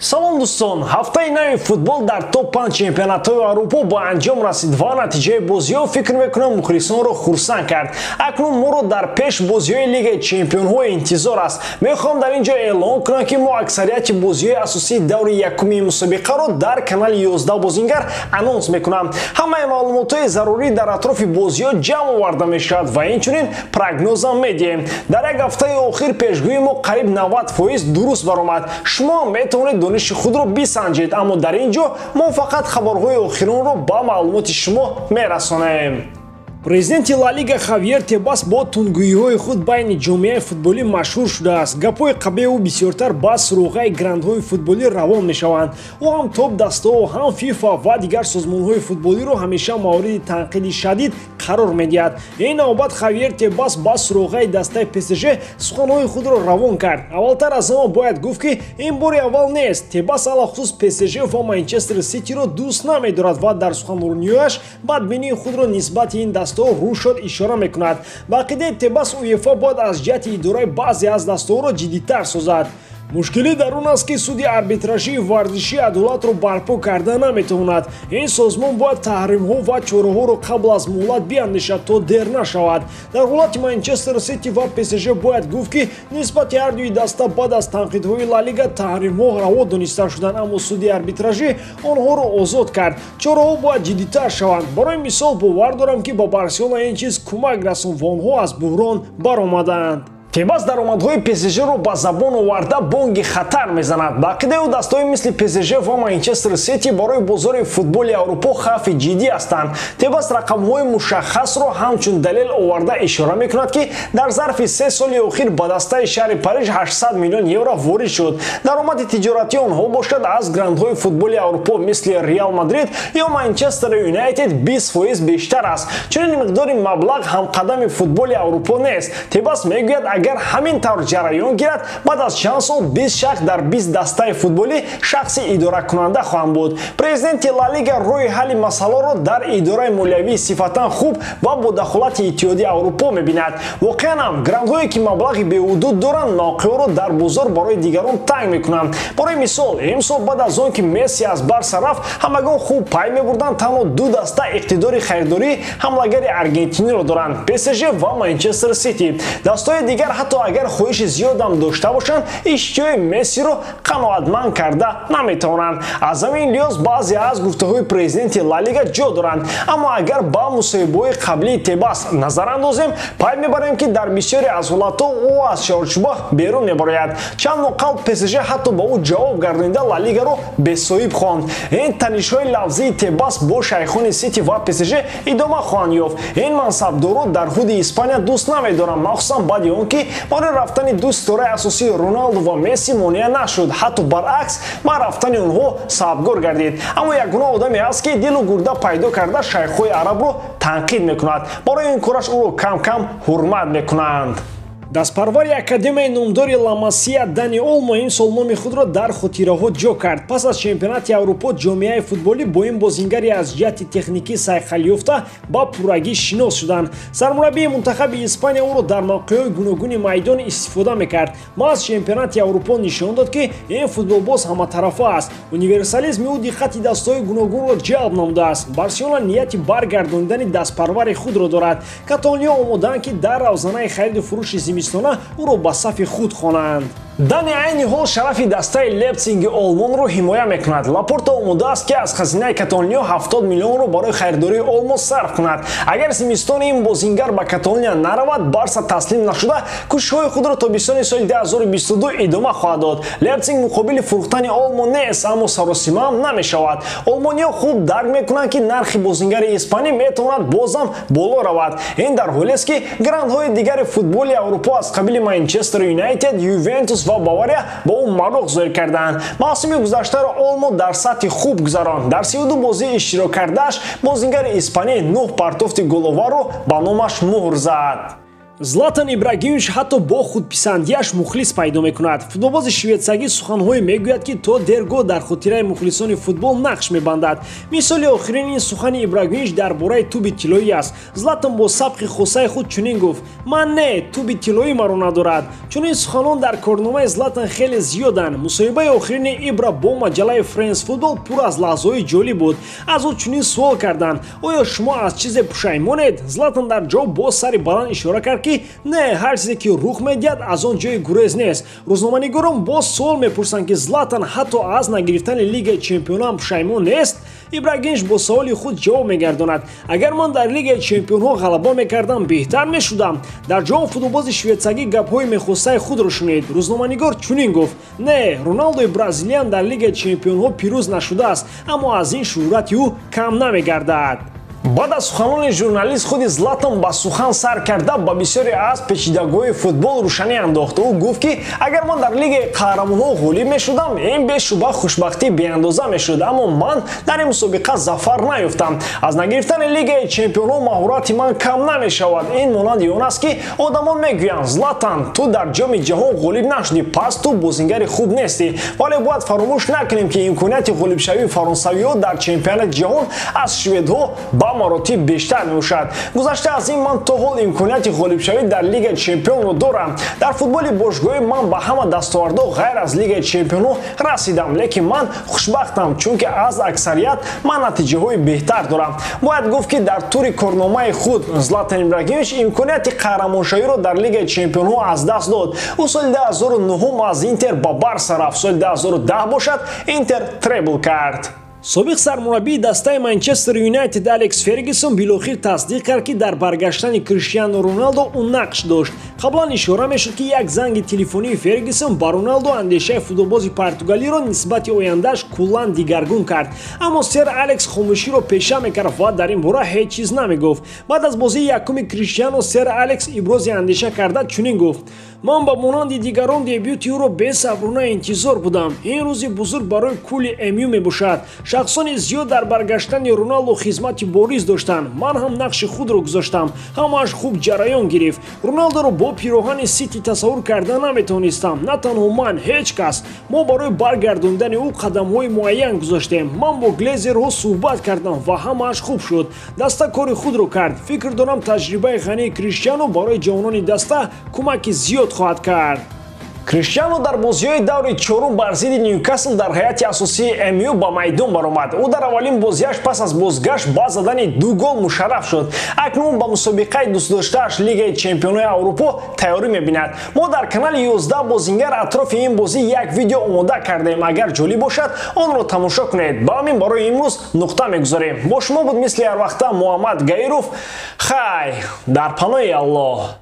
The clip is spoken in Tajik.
Салом, дӯстон! Ҳафтаи нави футбол дар топ 5 чемпионатҳои Аврупо ба анҷом расид ва натиҷаи бозиҳо, фикр мекунам, мухлисонро хурсанд кард. Акнун моро дар пеш бозиҳои Лигаи чемпионҳо интизор аст. Мехоҳам дар ин ҷо эълон кунам, ки мо аксарияти бозиҳои асосии даври якуми мусобиқаро дар канали 11 бозингар анонс мекунам. Ҳамаи маълумотҳои зарурӣ дар атрофи бозиҳо ҷамъ оварда мешавад ва инчунин прогнозам медиҳем. Дар як ҳафтаи охир пешгӯии мо қариб 90% дуруст баромад. Шумо метавонед дониши худро бисанҷед, аммо дар ин ҷо мо фақат хабарҳои охиронро ба маълумоти шумо мерасонем. Президенти Ла Лига Хавьер Тебас бо тундгӯиҳои худ байни ҷомеаи футболӣ машҳур шудааст. Гапҳои қабеҳи ӯ бисёртар ба суроғаи грандҳои футболӣ равон мешаванд. Ӯ ҳам топ дастаҳо, ҳам ФИФА ва дигар созмонҳои футболиро ҳамеша мавриди танқиди шадид қарор медиҳад. Ин навбат Хавьер Тебас ба суроғаи дастаи ПСЖ суханҳои худро равон кард. Аввалтар аз ҳама бояд гуфт, ки ин бори аввал нест. Тебас алахусус ПСЖ ва Манчестер Ситиро дӯст намедорад ва дар суханрониҳояш бадбинии худро нисбати ин даст рӯшод ишора мекунад. Ба ақидаи Тебас, УЕФА бояд аз ҷиҳати идораи баъзе аз дастаҳоро ҷиддитар созад. Мушкилӣ дар он аст, ки суди арбитражии варзишӣ адолатро барпо карда наметавонад. Ин созмон бояд таҳримҳо ва чораҳоро қабл аз муҳлат биандешад, то дер нашавад. Дар ҳолати Манчестер Сити ва ПСЖ бояд гуфт, ки нисбати ҳардуи даста баъд аз танқидҳои Ла Лига таҳримҳо раво дониста шуданд, аммо суди арбитражӣ онҳоро озод кард. Чораҳо бояд ҷиддитар шаванд. Барои мисол, бовар дорам, ки ба Барселона ин чиз кӯмак расонд ва онҳо аз буҳрон баромаданд. Тебас даромадҳои ПСЖ-ро ба забон оварда, бонги хатар мезанад. Ба ақидаи ӯ, дастаҳои мисли ПСЖ ва Манчестер Сити барои бозори футболи Аврупо хавфи ҷиддӣ ҳастанд. Тебас рақамҳои мушаххасро ҳамчун далел оварда ишора мекунад, ки дар зарфи 3 соли охир ба дастаи шаҳри Париж 800 миллион евро ворид шуд. Даромади тиҷоратии онҳо бошад, аз грандҳои футболи Аврупо мисли Реал Мадрид ё Манчестер Юнайтед 20% бештар аст. Чунин миқдори маблағ ҳамқадами футболи Аврупо нест. Тебас мегӯяд, агар ҳамин тавр ҷараён гирад, баъд аз чанд сол 20 шахс дар 20 дастаи футболӣ шахси идоракунанда хоҳанд буд. Президенти Ла Лига роҳи ҳалли масъаларо дар идораи молиявии сифатан хуб ва бо дахолати Иттиҳоди Аврупо мебинад. Воқеан ҳам, грандҳое, ки маблағи беҳудуд доранд, мавқеъро дар бозор барои дигарон танг мекунанд. Барои мисол, имсол баъд аз он ки Месси аз Барса рафт, ҳамагон хуб пай мебурданд, танҳо ду даста иқтидори харидории ҳамлагари аргентиниро доранд: ПСЖ ва Манчестер Сити. Дастаҳои дигар, ҳатто агар хоҳиши зиёдам дошта бошанд, иштиҳои Мессиро қаноатманд карда наметавонанд. Аз ҳамин лиҳоз баъзе аз гуфтаҳои президенти Ла Лига ҷо доранд. Аммо агар ба мусоҳибаҳои қаблии Тебас назар андозем, пай мебарем, ки дар бисёре аз ҳолатҳо ӯ аз чорчӯба берун мебарояд. Чанд моҳ қабл ПСЖ ҳатто ба ӯ ҷавоб гардонида, Ла Лигаро бесоҳиб хонд. Ин танишҳои лафзии Тебас бо шайхони Сити ва ПСЖ идома хоҳанд ёфт. Ин мансабдоро дар худи Испания дӯст намедоранд, махсусан баъди он ки барои рафтани ду ситораи асосии Роналду ва Месси монеа нашуд, ҳатто баръакс, ба рафтани онҳо сабабгор гардид. Аммо ягона одаме аст, ки дилу гурда пайдо карда, шайхҳои арабро танқид мекунад. Барои ин кораш ӯро кам кам ҳурмат мекунанд. Дастпарвари академияи номдори Ламасия Дани Олмо имсол номи худро дар хотираҳо ҷо кард. Пас аз чемпионати Аврупо ҷомеаи футболӣ бо ин бозингари аз ҷиҳати техникӣ сайқалёфта ба пуррагӣ шинос шуданд. Сармураббии мунтахаби Испания ӯро дар мавқеъҳои гуногуни майдон истифода мекард. Маҳз чемпионати Аврупо нишон дод, ки ин футболбоз ҳаматарафа аст. Универсализми ӯ диққати дастаҳои гуногунро ҷалб намудааст. Барселона нияти баргардонидани дастпарвари худро дорад. Каталониё омодаанд, ки дар равзанаи хариду фурӯши зимистона ӯро ба сафи худ хонанд. Дани айни ҳол шарафи дастаи Лейпсиги Олмонро ҳимоя мекунад. Лапорта омода аст, ки аз хазинаи каталониё 70 миллионро барои харидории Олмо сарф кунад. Агар зимистони ин бозингар ба Каталония наравад, Барса таслим нашуда, кӯшишҳои худро то бистони соли 2022 идома хоҳад дод. Лейпсиг муқобили фурӯхтани Олмо нест, аммо саросимаам намешавад. Олмониҳо хуб дарк мекунанд, ки нархи бозингари испанӣ метавонад бозам боло равад. Ин дар ҳолест, ки грандҳои дигари футболи Аврупо аз қабили Манчестер Юнайтед, Ювентус ва Бавария ба ӯ мароқ зоҳир кардаанд. Мавсими гузаштаро Олмо дар сатҳи хуб гузаронд. Дар 32 бозии иштирок кардааш бозингари испанӣ нӯҳ партофти головарро ба номаш муҳр зад. Златан Ибрагимович ҳатто бо худписандиаш мухлис пайдо мекунад. Футболбози швейтсагӣ суханҳое мегӯяд, ки то дергоҳ дар хотираи мухлисони футбол нақш мебандад. Мисоли охирин ин сухани Ибрагимович дар бораи туби тиллоӣ аст. Златан бо сабқи хосаи худ чунин гуфт: «Ман не, туби тиллоӣ маро надорад». Чунин суханон дар корномаи Златан хеле зиёданд. Мусоҳибаи охирини Ибра бо маҷаллаи Френс Футбол пур аз лаҳзаҳои ҷолиб буд. Аз ӯ чунин суол карданд: «Оё шумо аз чизе пушаймонед?» Златан дар ҷавоб бо сари баланд ишора кард, ки не, ҳар чизе ки рух медиҳад, аз он ҷои гурез нест. Рӯзноманигорон боз суол мепурсанд, ки Златан ҳатто аз нагирифтани Лигаи Чемпионҳо пушаймон нест. Ибрагимович бо саволи худ ҷавоб мегардонад: «Агар ман дар Лигаи Чемпионҳо ғалаба мекардам, беҳтар мешудам». Дар ҷавоб футболбози швейтсагӣ гапҳои мехостаи худро шунид. Рӯзноманигор чунин гуфт: «Не, Роналдои бразилиян дар Лигаи Чемпионҳо пирӯз нашудааст, аммо аз ин шӯҳрати ӯ кам намегардад». Баъд аз суханони журналист худи Златан ба сухан сар карда, ба бисёре аз печидагиҳои футбол рӯшанӣ андохт. Ӯ гуфт, ки агар ман дар Лигаи Қаҳрамонҳо ғолиб мешудам, ин бешубҳа хушбахтии беандоза мешуд, аммо ман дар ин мусобиқа зафар наёфтам. Аз нагирифтани Лигаи Чемпионҳо маҳорати ман кам намешавад. Ин монанди он аст, ки одамон мегӯянд: «Златан, ту дар Ҷоми Ҷаҳон ғолиб нашудӣ, пас ту бозингари хуб нестӣ». Вале бояд фаромӯш накунем, ки имконияти ғолибшавии фаронсавиҳо дар чемпионати ҷаҳон аз шведҳо ба маротиб бештар мебошад. Гузашта аз ин, ман то ҳол имконияти ғолибшавӣ дар Лигаи Чемпионро дорам. Дар футболи бошгоҳӣ ман ба ҳама дастовардҳо ғайр аз Лигаи Чемпионҳо расидам, лекин ман хушбахтам, чунки аз аксарият ман натиҷаҳои беҳтар дорам. Бояд гуфт, ки дар тури корномаи худ Златан Ибрагимович имконияти қаҳрамоншавиро дар Лигаи Чемпионҳо аз даст дод. Ӯ соли 2009 аз Интер ба Барса рафт, соли 2010 бошад, Интер требл кард. Собиқ сармураббии дастаи Манчестер Юнайтед Алекс Фергюсон билохир тасдиқ кард, ки дар баргаштани Криштиану Роналдо ӯ нақш дошт. Қаблан ишора мешуд, ки як занги телефонии Фергюсон ба Роналдо андешаи футболбози португалиро нисбати ояндааш куллан дигаргун кард. Аммо сер Алекс хомӯширо пеша мекард ва дар ин бора ҳеҷ чиз намегуфт. Баъд аз бозии якуми Криштиану сер Алекс ибрози андеша карда чунин гуфт: «Ман ба монанди дигарон дебюти ӯро бесаброна интизор будам. Ин рӯзи бузург барои кулли МЮ мебошад. Шахсони зиёд дар баргаштани Роналдо хизмати бориз доштанд. Ман ҳам нақши худро гузоштам. Ҳамааш хуб ҷараён гирифт. Роналдоро бо пироҳани Сити тасаввур карда наметавонистам. На танҳо ман, ҳеҷ кас. Мо барои баргардондани ӯ қадамҳои муайян гузоштем. Ман бо глезерҳо суҳбат кардам ва ҳамааш хуб шуд. Даста кори худро кард. Фикр дорам, таҷрибаи ғании Криштиану барои ҷавонони даста кӯмаки зиёд хоҳад кард». Криштиану дар бозиҳои даври чорум бар зидди Ньюкасл дар ҳайати асосии МЮ ба майдон баромад. Ӯ дар аввалин бозиаш пас аз бозгашт ба задани ду гол мушарраф шуд. Акнун ба мусобиқаи дӯстдоштааш, Лигаи Чемпионҳои Аврупо, тайёрӣ мебинад. Мо дар канали 11 бозингар атрофи ин бозӣ як видео омода кардаем. Агар ҷолиб бошад, онро тамошо кунед. Ба ҳамин барои имрӯз нуқта мегузорем. Бо шумо буд мисли ҳарвақта Муҳаммад Гаиров. Хай, дар паноҳи Аллоҳ.